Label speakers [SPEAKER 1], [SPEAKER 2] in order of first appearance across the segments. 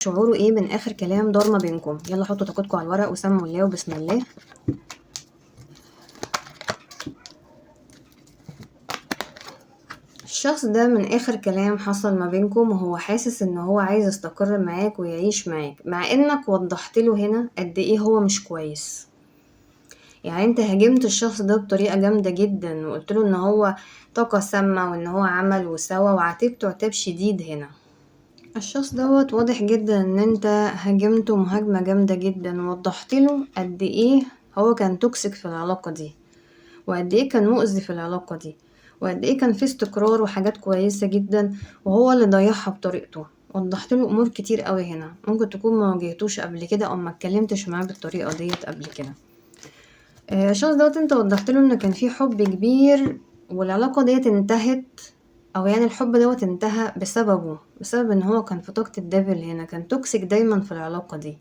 [SPEAKER 1] شعوره ايه من اخر كلام دار ما بينكم؟ يلا حطوا طاقتكم على الورق وسموا الله وبسم الله. الشخص ده من اخر كلام حصل ما بينكم وهو حاسس ان هو عايز يستقر معاك ويعيش معاك، مع انك وضحت له هنا قد ايه هو مش كويس. يعني انت هاجمت الشخص ده بطريقة جامدة جدا وقلت له ان هو طاقة سامة وان هو عمل وسوى، وعاتبته عتاب شديد هنا. الشخص دوت واضح جدا ان انت هاجمته مهاجمة جامدة جدا، ووضحت له قد ايه هو كان toxic في العلاقة دي، وقد ايه كان مؤذي في العلاقة دي، وقد ايه كان في استقرار وحاجات كويسة جدا وهو اللي ضيعها بطريقته. وضحت له امور كتير قوي هنا، ممكن تكون ما واجهتوش قبل كده او ما اتكلمتش معاه بالطريقة ديت قبل كده. الشخص دوت انت وضحت له ان كان في حب كبير والعلاقة ديت انتهت، او يعني الحب دوت انتهى بسببه، بسبب ان هو كان في طاقة ال devil هنا، كان toxic دايما في العلاقة دي.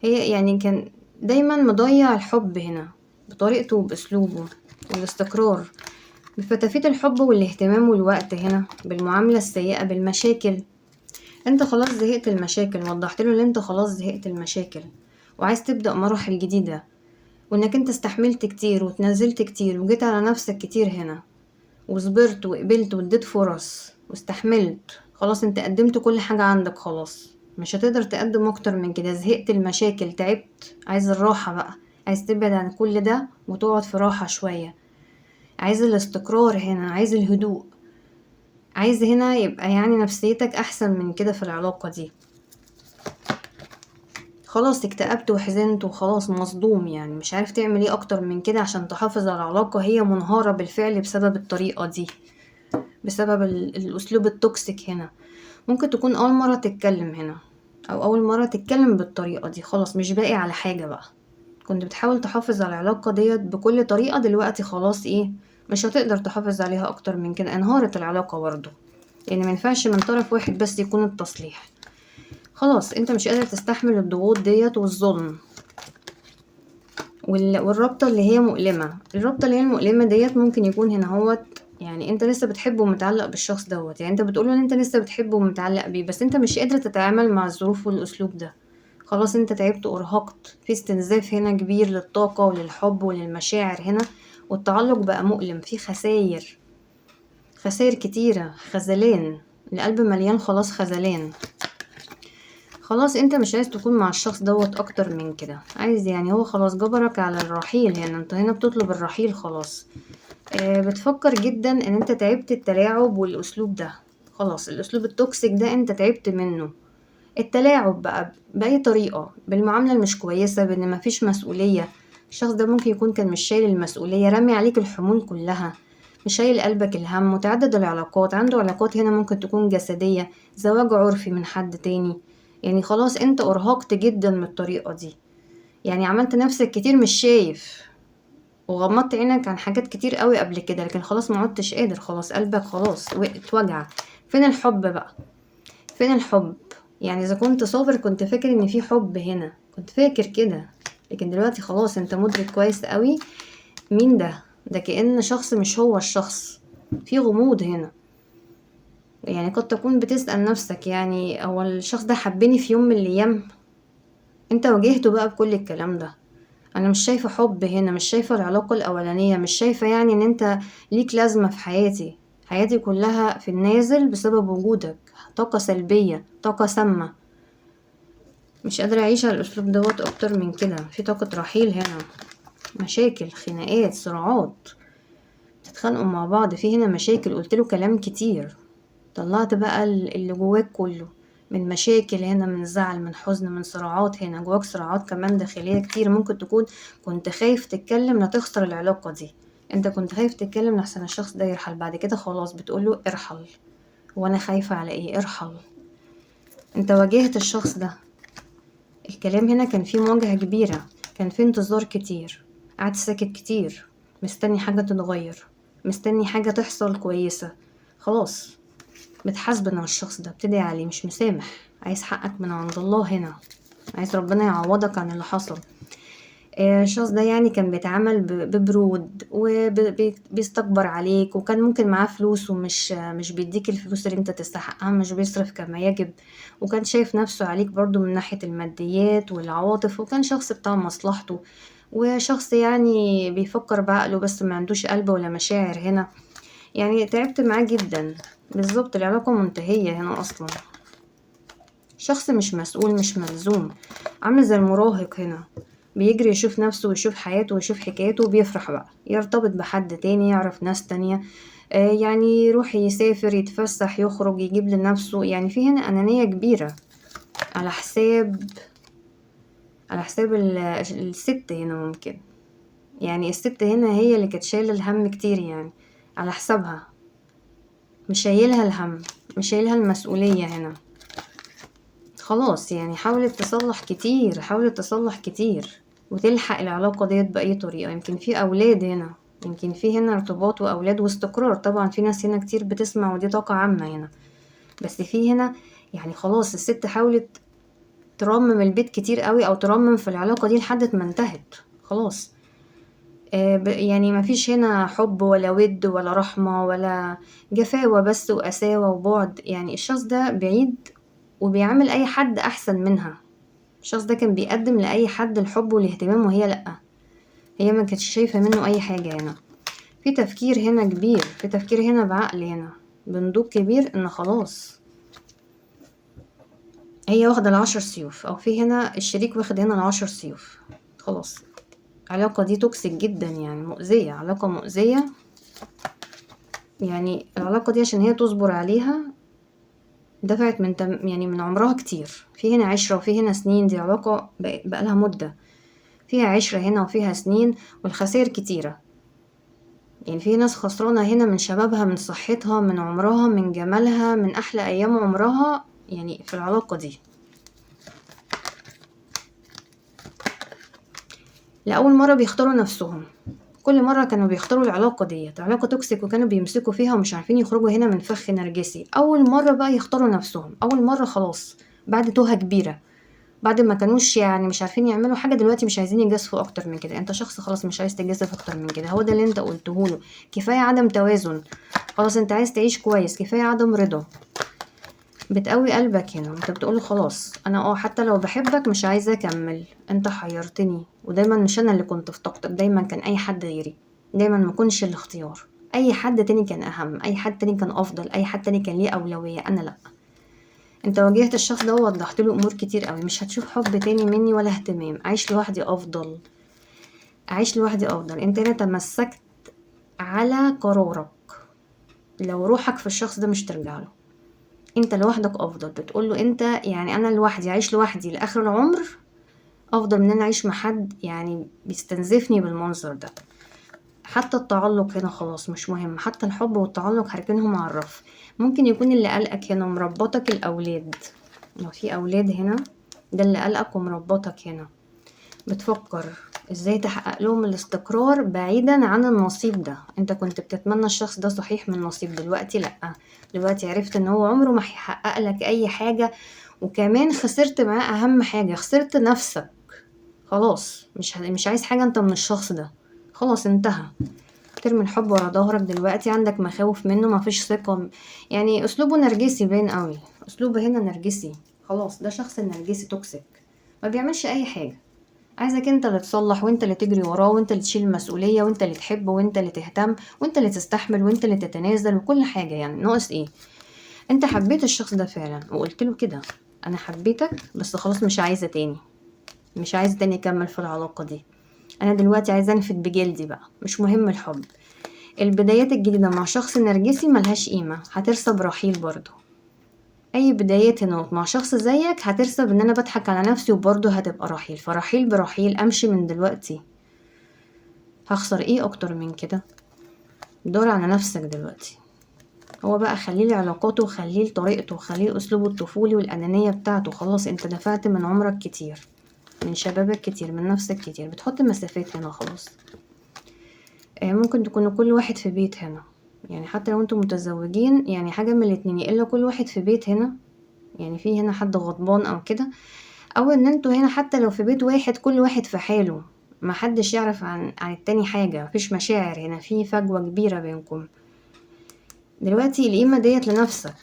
[SPEAKER 1] هي يعني كان دايما مضيع الحب هنا بطريقته وباسلوبه والاستقرار، بفتافيت الحب والاهتمام والوقت هنا، بالمعاملة السيئة، بالمشاكل. انت خلاص زهقت المشاكل، وضحت له ان انت خلاص زهقت المشاكل وعايز تبدأ مراحل جديدة، وانك انت استحملت كتير وتنازلت كتير وجيت على نفسك كتير هنا، وصبرت وقبلت واديت فرص واستحملت. خلاص انت قدمت كل حاجة عندك، خلاص مش هتقدر تقدم اكتر من كده. زهقت المشاكل، تعبت، عايز الراحة بقى، عايز تبعد عن كل ده وتقعد في راحة شوية، عايز الاستقرار هنا، عايز الهدوء، عايز هنا يبقى يعني نفسيتك احسن من كده في العلاقة دي. خلاص اكتئبت وحزنت وخلاص مصدوم، يعني مش عارف تعمل ايه اكتر من كده عشان تحافظ على العلاقة. هي منهارة بالفعل بسبب الطريقة دي، بسبب الاسلوب ال toxic هنا. ممكن تكون اول مرة تتكلم هنا، او اول مرة تتكلم بالطريقة دي، خلاص مش باقي على حاجة بقى. كنت بتحاول تحافظ على العلاقة ديت بكل طريقة، دلوقتي خلاص ايه مش هتقدر تحافظ عليها اكتر من كده، انهارت العلاقة برضه. يعني ما ينفعش من طرف واحد بس يكون التصليح، خلاص انت مش قادر تستحمل الضغوط ديت والظلم والرابطة اللي هي مؤلمة. الرابطة اللي هي المؤلمة ديت ممكن يكون هنا هوت، يعني انت لسه بتحبه ومتعلق بالشخص دوت، يعني انت بتقوله ان انت لسه بتحبه ومتعلق بيه، بس انت مش قادر تتعامل مع الظروف والاسلوب ده. خلاص انت تعبت وارهقت، في استنزاف هنا كبير للطاقة وللحب وللمشاعر هنا، والتعلق بقى مؤلم، في خسائر، خسائر كتيرة، خذلان، القلب مليان خلاص خذلان. خلاص انت مش عايز تكون مع الشخص دوت اكتر من كده، عايز يعني هو خلاص جبرك على الرحيل هنا، انت هنا بتطلب الرحيل خلاص. بتفكر جدا ان انت تعبت التلاعب والاسلوب ده، خلاص الاسلوب ال toxic ده انت تعبت منه. التلاعب بقى باي طريقة، بالمعاملة المش كويسة، بان مفيش مسؤولية. الشخص ده ممكن يكون كان مش شايل المسؤولية، رامي عليك الحمول كلها، مش شايل قلبك الهم، متعدد العلاقات، عنده علاقات هنا ممكن تكون جسدية، زواج عرفي من حد تاني. يعني خلاص انت ارهقت جدا من الطريقة دي، يعني عملت نفسك كتير مش شايف، وغمضت عينك عن حاجات كتير قوي قبل كده، لكن خلاص ما عدتش قادر، خلاص قلبك خلاص اتوجع. فين الحب بقى؟ فين الحب؟ يعني اذا كنت صابر كنت فاكر ان في حب هنا، كنت فاكر كده، لكن دلوقتي خلاص انت مدرك كويس قوي مين ده، ده كأن شخص مش هو الشخص، في غموض هنا. يعني قد تكون بتسأل نفسك يعني هو الشخص ده حبني في يوم من الأيام؟ انت واجهته بقى بكل الكلام ده. انا مش شايفة حب هنا، مش شايفة العلاقة الأولانية، مش شايفة يعني ان انت ليك لازمة في حياتي، حياتي كلها في النازل بسبب وجودك، طاقة سلبية، طاقة سامة، مش قادرة أعيش على الأسلوب دوت أكتر من كده. في طاقة رحيل هنا، مشاكل، خناقات، صراعات، بتتخانقوا مع بعض، في هنا مشاكل، قلت له كلام كتير، طلعت بقى اللي جواك كله من مشاكل هنا، من زعل، من حزن، من صراعات هنا، جواك صراعات كمان داخلية كتير. ممكن تكون كنت خايف تتكلم لا تخسر العلاقة دي، انت كنت خايف تتكلم لحسن الشخص ده يرحل، بعد كده خلاص بتقوله ارحل، وانا خايفة على ايه؟ ارحل. انت واجهت الشخص ده، الكلام هنا كان فيه مواجهة كبيرة، كان فيه انتظار كتير، قعدت ساكت كتير، مستني حاجة تتغير، مستني حاجة تحصل كويسة، خلاص بتحاسب على الشخص ده، بتدعي عليه، مش مسامح، عايز حقك من عند الله هنا، عايز ربنا يعوضك عن اللي حصل. الشخص ده يعني كان بيتعامل ببرود وبيستكبر عليك، وكان ممكن معاه فلوس ومش مش بيديك الفلوس اللي انت تستحقها، مش بيصرف كما يجب، وكان شايف نفسه عليك برضو من ناحية الماديات والعواطف، وكان شخص بتاع مصلحته، وشخص يعني بيفكر بعقله بس ما عندوش قلب ولا مشاعر هنا. يعني تعبت معاه جدا. بالظبط العلاقة منتهية هنا أصلا. شخص مش مسؤول، مش ملزوم، عامل زي المراهق هنا، بيجري يشوف نفسه ويشوف حياته ويشوف حكايته، وبيفرح بقى يرتبط بحد تاني، يعرف ناس تانية، يعني يروح يسافر، يتفسح، يخرج، يجيب لنفسه. يعني في هنا أنانية كبيرة على حساب الست هنا. ممكن يعني الست هنا هي اللي كانت شايلة الهم كتير، يعني على حسابها، مش شايلها الهم، مش شايلها المسؤولية هنا. خلاص يعني حاولت تصلح كتير، حاولت تصلح كتير وتلحق العلاقة ديت بأي طريقة. يمكن في أولاد هنا، يمكن في هنا ارتباط وأولاد واستقرار. طبعا في ناس هنا كتير بتسمع، ودي طاقة عامة هنا، بس في هنا يعني خلاص الست حاولت ترمم البيت كتير قوي، أو ترمم في العلاقة دي لحد ما انتهت خلاص. يعني ما فيش هنا حب ولا ود ولا رحمة ولا جفاوة بس، وقساوة وبعد. يعني الشخص ده بعيد وبيعامل أي حد أحسن منها. الشخص ده كان بيقدم لأي حد الحب والاهتمام، وهي لأ، هي ما كانتش شايفة منه أي حاجة هنا. في تفكير هنا كبير، في تفكير هنا بعقل هنا، بنضوج كبير، إن خلاص هي واخدة ال10 سيوف، أو في هنا الشريك واخد هنا ال10 سيوف. خلاص العلاقة دي toxic جدا، يعني مؤذية، علاقة مؤذية. يعني العلاقة دي عشان هي تصبر عليها دفعت من يعني من عمرها كتير. في هنا عشرة وفي هنا سنين، دي علاقة بقالها مدة، فيها عشرة هنا وفيها سنين، والخسائر كتيرة. يعني في ناس خسرانة هنا من شبابها، من صحتها، من عمرها، من جمالها، من أحلى أيام عمرها، يعني في العلاقة دي. لأول مرة بيختاروا نفسهم. كل مرة كانوا بيختاروا العلاقة ديت، علاقة toxic، وكانوا بيمسكوا فيها ومش عارفين يخرجوا هنا من فخ نرجسي. أول مرة بقى يختاروا نفسهم، أول مرة خلاص بعد توهة كبيرة، بعد ما كانوش يعني مش عارفين يعملوا حاجة، دلوقتي مش عايزين يجازفوا أكتر من كده. أنت شخص خلاص مش عايز تجازف أكتر من كده، هو ده اللي أنت قلته له. كفاية عدم توازن، خلاص أنت عايز تعيش كويس، كفاية عدم رضا. بتقوي قلبك هنا وانت بتقوله خلاص انا حتى لو بحبك مش عايزه اكمل، انت حيرتني، ودايما مش انا اللي كنت في طاقتك، دايما كان اي حد غيري، دايما ما كنش الاختيار، اي حد تاني كان اهم، اي حد تاني كان افضل، اي حد تاني كان ليه اولويه، انا لا. انت واجهت الشخص ده ووضحت له امور كتير قوي، مش هتشوف حب تاني مني ولا اهتمام، اعيش لوحدي افضل، اعيش لوحدي افضل. انت هنا تمسكت على قرارك، لو روحك في الشخص ده مش ترجع له، انت لوحدك افضل. بتقول له انت يعني انا لوحدي، اعيش لوحدي لاخر العمر افضل من ان انا اعيش مع حد يعني بيستنزفني بالمنظر ده. حتى التعلق هنا خلاص مش مهم، حتى الحب والتعلق هركنهم على الرف. ممكن يكون اللي قلقك هنا ومربطك الاولاد، لو في اولاد هنا ده اللي قلقك ومربطك هنا، بتفكر ازاي تحقق لهم الاستقرار بعيدا عن النصيب ده. انت كنت بتتمنى الشخص ده صحيح من نصيب، دلوقتي لا، دلوقتي عرفت ان هو عمره ما هيحقق لك اي حاجة، وكمان خسرت معاه اهم حاجة، خسرت نفسك. خلاص مش عايز حاجة انت من الشخص ده، خلاص انتهى. ترمي الحب ورا ظهرك دلوقتي، عندك مخاوف منه، مفيش ثقة، يعني اسلوبه نرجسي باين قوي، اسلوبه هنا نرجسي، خلاص ده شخص نرجسي toxic، ما بيعملش اي حاجة، عايزك انت اللي تصلح وانت اللي تجري وراه وانت اللي تشيل المسؤولية وانت اللي تحب وانت اللي تهتم وانت اللي تستحمل وانت اللي تتنازل وكل حاجة. يعني ناقص ايه؟ انت حبيت الشخص ده فعلا وقلت له كده انا حبيتك، بس خلاص مش عايزة تاني، مش عايزة تاني اكمل في العلاقة دي، انا دلوقتي عايزة انفد بجلدي بقى، مش مهم الحب. البدايات الجديدة مع شخص نرجسي ملهاش قيمة، هترسى برحيل برضو. اي بدايات هنا مع شخص زيك هترسى بان انا بضحك على نفسي وبرضه هتبقى رحيل، فرحيل برحيل، امشي من دلوقتي، هخسر ايه اكتر من كده؟ دور على نفسك دلوقتي. هو بقى خليه لعلاقاته وخليه لطريقته وخليه لاسلوبه الطفولي والانانية بتاعته. خلاص انت دفعت من عمرك كتير، من شبابك كتير، من نفسك كتير، بتحط مسافات هنا خلاص. ممكن تكونوا كل واحد في بيت هنا، يعني حتى لو انتم متزوجين يعني حاجة من الاتنين، يا الا كل واحد في بيت هنا، يعني في هنا حد غضبان او كده، او ان انتوا هنا حتى لو في بيت واحد كل واحد في حاله، ما حدش يعرف عن التاني حاجة، مفيش مشاعر هنا، في فجوة كبيرة بينكم. دلوقتي القيمة ديت لنفسك،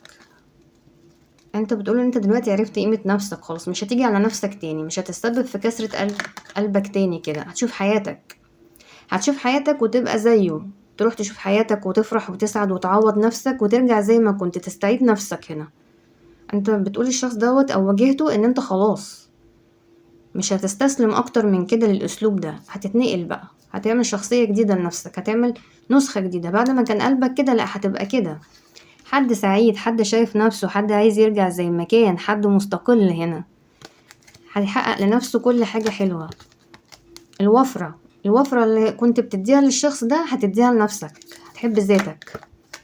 [SPEAKER 1] انت بتقول ان انت دلوقتي عرفت قيمة نفسك خلاص، مش هتيجي على نفسك تاني، مش هتستسبب في كسرة قلبك تاني كده. هتشوف حياتك، هتشوف حياتك وتبقى زيه، تروح تشوف حياتك وتفرح وتسعد وتعوض نفسك وترجع زي ما كنت، تستعيد نفسك. هنا انت بتقول الشخص دوت او واجهته ان انت خلاص مش هتستسلم اكتر من كده للاسلوب ده، هتتنقل بقى، هتعمل شخصية جديدة لنفسك، هتعمل نسخة جديدة. بعد ما كان قلبك كده لا هتبقى كده، حد سعيد، حد شايف نفسه، حد عايز يرجع زي ما كان، حد مستقل. هنا هيحقق لنفسه كل حاجة حلوة. الوفرة، الوفرة اللي كنت بتديها للشخص ده هتديها لنفسك، هتحب ذاتك،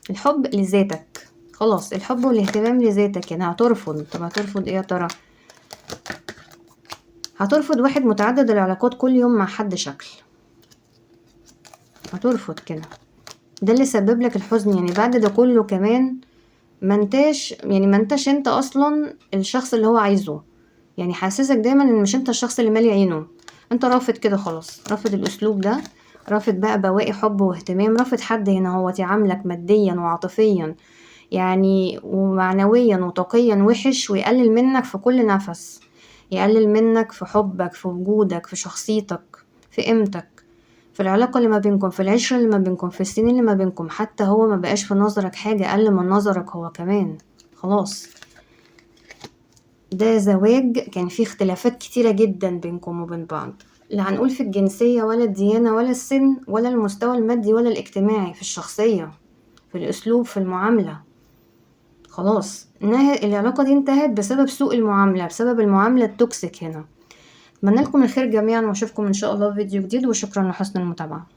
[SPEAKER 1] الحب لذاتك خلاص، الحب والاهتمام لذاتك. هنا هترفض. طب هترفض ايه يا ترى؟ هترفض واحد متعدد العلاقات كل يوم مع حد شكل، هترفض كده. ده اللي سبب لك الحزن. يعني بعد ده كله كمان ما انتاش، يعني ما انتاش انت اصلا الشخص اللي هو عايزه، يعني حاسسك دايما ان مش انت الشخص اللي مالي عينه. انت رافض كده خلاص، رافض الاسلوب ده، رافض بقى بواقي حب واهتمام، رافض حد هنا هو يعاملك ماديا وعاطفيا يعني ومعنويا وطاقيا وحش، ويقلل منك في كل نفس، يقلل منك في حبك، في وجودك، في شخصيتك، في قيمتك، في العلاقة اللي ما بينكم، في العشرة اللي ما بينكم، في السنين اللي ما بينكم. حتى هو ما بقاش في نظرك حاجة، أقل من نظرك هو كمان خلاص. ده زواج كان فيه اختلافات كتيرة جدا بينكم وبين بعض، لا هنقول في الجنسية ولا الديانة ولا السن ولا المستوى المادي ولا الاجتماعي، في الشخصية، في الأسلوب، في المعاملة. خلاص العلاقة دي انتهت بسبب سوء المعاملة، بسبب المعاملة ال toxic هنا. أتمنى لكم الخير جميعا، وأشوفكم إن شاء الله في فيديو جديد، وشكرا لحسن المتابعة.